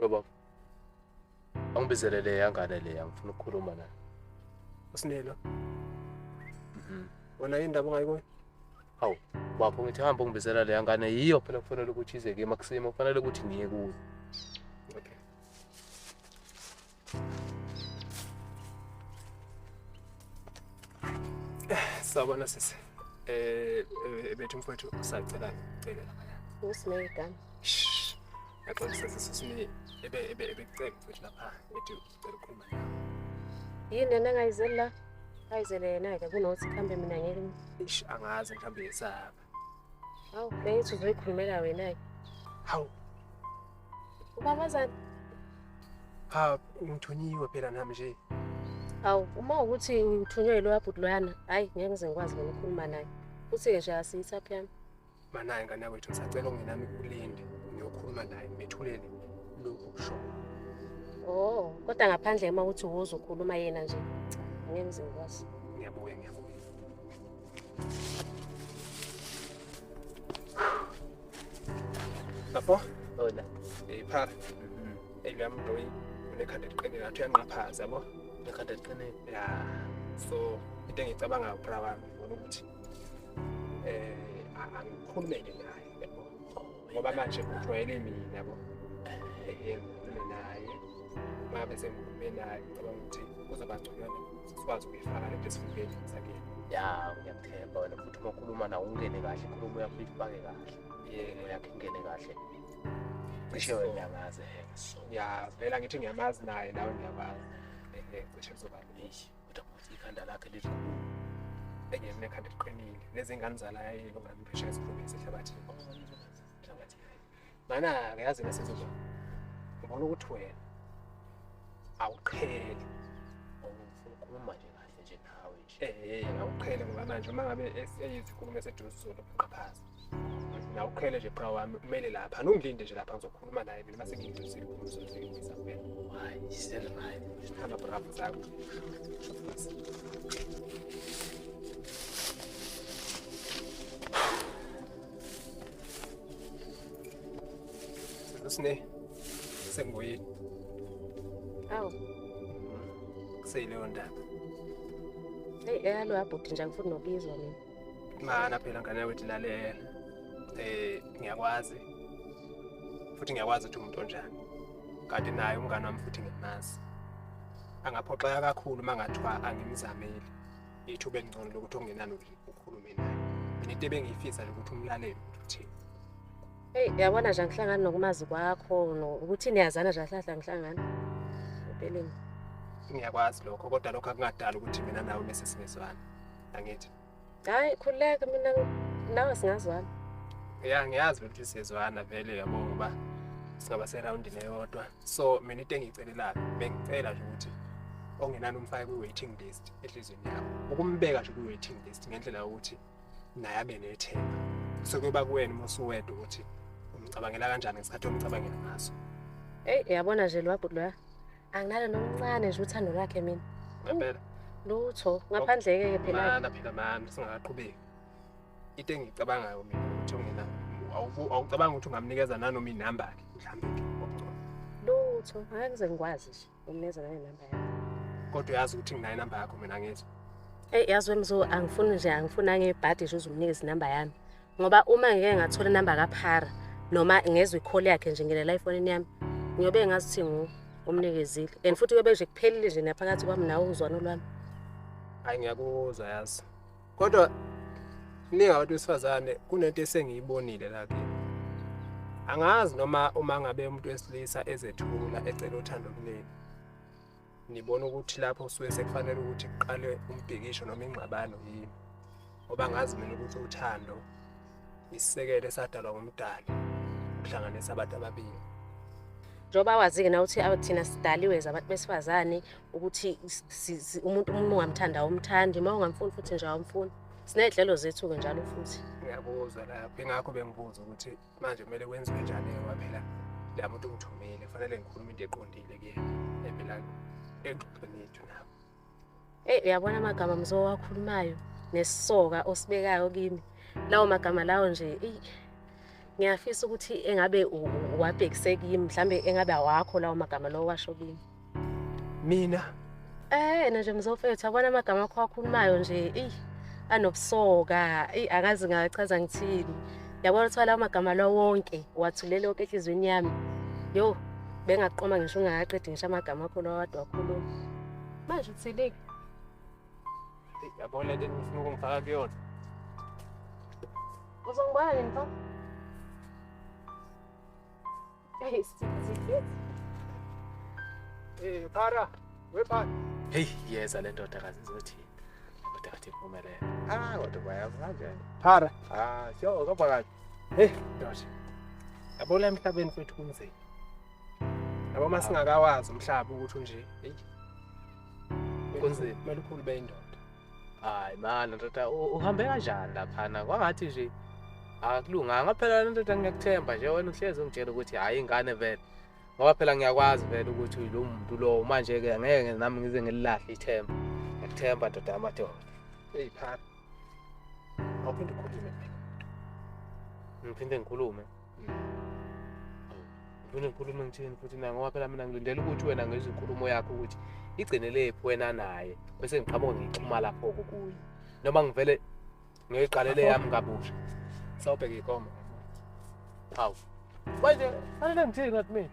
Baba. Angibizele le yangane le ngifuna ukukhuluma naye. Usinelo. Mhm. Wena indaba ongayiboni? Hawu, baba ngithi hamba ungibizela le yangane yiyo phela kufanele ukuthi ize kimi akusimo kufanele ukuthi ngiye kuyo. Okay. Sawubona sisi. Bethu mfowethu usacela ngicele lapha. Usine igama. Shh. Yaxolisa sisi usine ebe ebe ebecela mfowethu lapha ethi ucela ukukhuluma nawe. Yini yena engayizeli la? Ayizele yena-ke kunokuthi kuhambe mina ngeke. Ish angazi mhlawumbe yesaba. Hawu, bengithi uzoyikhulumela wena-ke. Hawu, Ubabazana. ha ngithunyiwe phela nami nje. Hawu, uma ukuthi uthunywe yiloya bhuti loyana, hhayi ngeke ngize ngikwazi mina ukukhuluma naye. Futhi-ke nje asiyithaphi yami. Manaye ngane yakwethu ngisacela ungenami ulinde ngiyokhuluma naye ngimethulele lokhu kushoyo. Oh, kodwa ngaphandle uma ukuthi uzokhuluma yena nje. Cha, ngeke ngize ngikwazi. Ngiyabuya ngiyabuya. Bafo, Hola. iphara. Ey lo muntu unekhanda eliqinile ngathi uyanqaphaza yabo. Ekhanda liqinile. Ya. So into engiyicabangayo bra wami ngibona ukuthi angikhulumele naye yabo. Ngoba manje ujwayele mina yabo. Ngikhulume naye. Uma bese ngikhulume naye ngicabanga ukuthi kuzoba ngconywana sikwazi ukuyifaka lento esifubeni sakini. Ya, ngiyakuthemba wena futhi uma ukhuluma nawe ungene kahle, inkulumo yakho uyifake kahle. Yebo. Yakho ingene kahle. Cishe wena uyangazi so. Ya, vela ngithi ngiyamazi naye nawe ngiyakwazi. Cishe kuzoba Eish, kodwa futhi ikhanda lakhe likhulu. enye nekhanda eliqinile. Lezi ngane zala yilo ngane phesheya esikhulumeni sehlabathini. Mana-ke yazi nasizuba. Ngibona ukuthi wena awuqheli. Ufuna ukukhuluma nje kahle nje nawe nje. Awuqhele ngoba manje uma ngabe eyithi inkulumo eseduze uzolunqaphaza. Nawuqhele nje bra wami kumele lapha nungilinde nje lapha ngizokhuluma naye mina mase ngiyidlusile inkulumo zoziyisa kuwena. Hayi, right. Hamba bravo zakho. Sine sengibuyile. Hawu, Kuseyileyo ndaba. hey eyaloya bhuti nje angifuni nokuyizwa mina. Mana phela ngane yakwethu lalela. Ngiyakwazi. Futhi ngiyakwazi ukuthi umuntu onjani. Kanti naye umngane wami futhi ngiyamazi. Angaphoxeka kakhulu uma ngathiwa angimzameli ithuba elingcono lokuthi okungenani ukhulume naye. Mina into ebengiyifisa nje ukuthi umlalele ukuthi uthini. Hey, yabona nje angihlangani nokumazi kwakho ukuthi niyazana nje ahlahla ngihlangana. Empeleni. Ngiyakwazi lokho kodwa lokho akungadala ukuthi mina nawe bese singezwana. Angithi. Hayi, khululeka mina nawe singazwana. Ya ngiyazi ukuthi siyezwana vele yabo ngoba singaba serawundini eyodwa. So mina into engiyicelelayo bengicela nje ukuthi ongenani umfake kwi-waiting list enhliziyweni yakho. Ukumbeka nje kwi-waiting list ngendlela yokuthi naye abe nethemba. Sekuyoba kuwena uma usuwedwa ukuthi umcabangela kanjani ngesikhathi omcabangela ngaso. Hey, yabona nje lo bhuti loya. Anginalo nomncane nje uthando lwakhe mina. Ngempela. Lutho, ngaphandle-ke phela. Mana phela mani singakaqhubeki. Into engiyicabangayo mina ukuthi ongenani awucabangi ukuthi ungamnikeza nanoma inamba ke mhlawumbe ke okungcono. Lutho, angeke ngize ngikwazi nje ukumnikeza nayo inamba yakho. Kodwa uyazi ukuthi nginayo inamba yakho mina ngizwa. Hey, yazi wemzo angifuni nje angifuni angebhadi nje uzumnikeza inamba yami. Ngoba uma ngeke ngathola inamba kaPhara noma ngezwe i-call yakhe nje ngenela efonini yami, ngiyobe ngazi ukuthi umnikezile. And futhi kuyobe nje kuphelile nje naphakathi kwami nawe uzwano lwami. Hayi ngiyakuzwa yazi. Kodwa ningi abantu besifazane kunento esengiyibonile la kimi. Angazi noma uma ngabe umuntu wesilisa ezethula ecela uthando kunini. Nibona ukuthi lapho kusuke sekufanele ukuthi kuqale umbhikisho noma ingxabano yini. Ngoba ngazi mina ukuthi uthando isisekelo esadalwa ngumdali ukuhlanganisa abantu ababili. Njengoba wazi-ke nawe ukuthi thina sidaliwe as abantu besifazane ukuthi umuntu uma ungamthanda awumthandi, uma ungamfuni futhi nje awumfuni. Siney'nhlelo zethu-ke njalo futhi. Ngiyakuzwa lapho, ingakho bengibuza ukuthi manje kumele kwenziwe njani ngoba phela la muntu ungithumile kufanele ngikhulume into eqondile kuyena phela engxoxweni yethu nabo. Eyi uyabona amagama mzo owakhulumayo nesisoka osibekayo kimi. Lawo magama lawo nje eyi Ngiyafisa ukuthi engabe uwabhekise kimi, mhlambe engabe awakho lawo magama lawo washo kimi. Mina? Yena nje mzofethu, yabona amagama akho akhulumayo nje, eyi anobusoka, eyi angazi ngachaza ngithini. Yabona ukuthi lawo magama lawo wonke wathulele wonke enhliziyweni yami. Yo, bengaqoma ngisho ungakaqedi ngisho amagama akho lawo kade wakhuluma. Manje uthini? Yabona lento engifuna ukungifaka kuyona. Uzongibona nini mfo? Hey, sithini? Phara, wephara. Hey, yeza le ndodakazi izothini? Ndodakazi impumelelo. Ah, kodwa bayazi kanjani? Phara. Ah, sho kaphakathi. Hey, ndoda. Yabona emhlabeni mfethu kunzima. Yabo masingakawazi umhlaba ukuthi unje. Hey. Kunzima. Kumele ukhulu beyindoda. Hayi mana ndoda, uhambe kanjani laphana? Kwangathi nje akulunganga phela ndoda, ngiyakuthemba nje wena uhlezi ungitshela ukuthi hayi ingane vele. Ngoba phela ngiyakwazi vele ukuthi lo muntu lo manje ke ngeke nami ngize ngililahle ithemba. Ngiyakuthemba ndoda yamadoda. Hey phara. Awuphinde ukhulume mina. Ngiphinde ngikhulume. Ngifuna ngikhulume ngithini futhi na, ngoba phela mina ngilindele ukuthi wena ngizwe inkulumo yakho ukuthi igcine lephi wena naye bese ngiqhamuka ngixhuma lapho kuye. Noma ngivele ngiyiqalele yami kabusha. Sawubheka inkomo. Hawu. Manje fanele ngithini ngathi mina?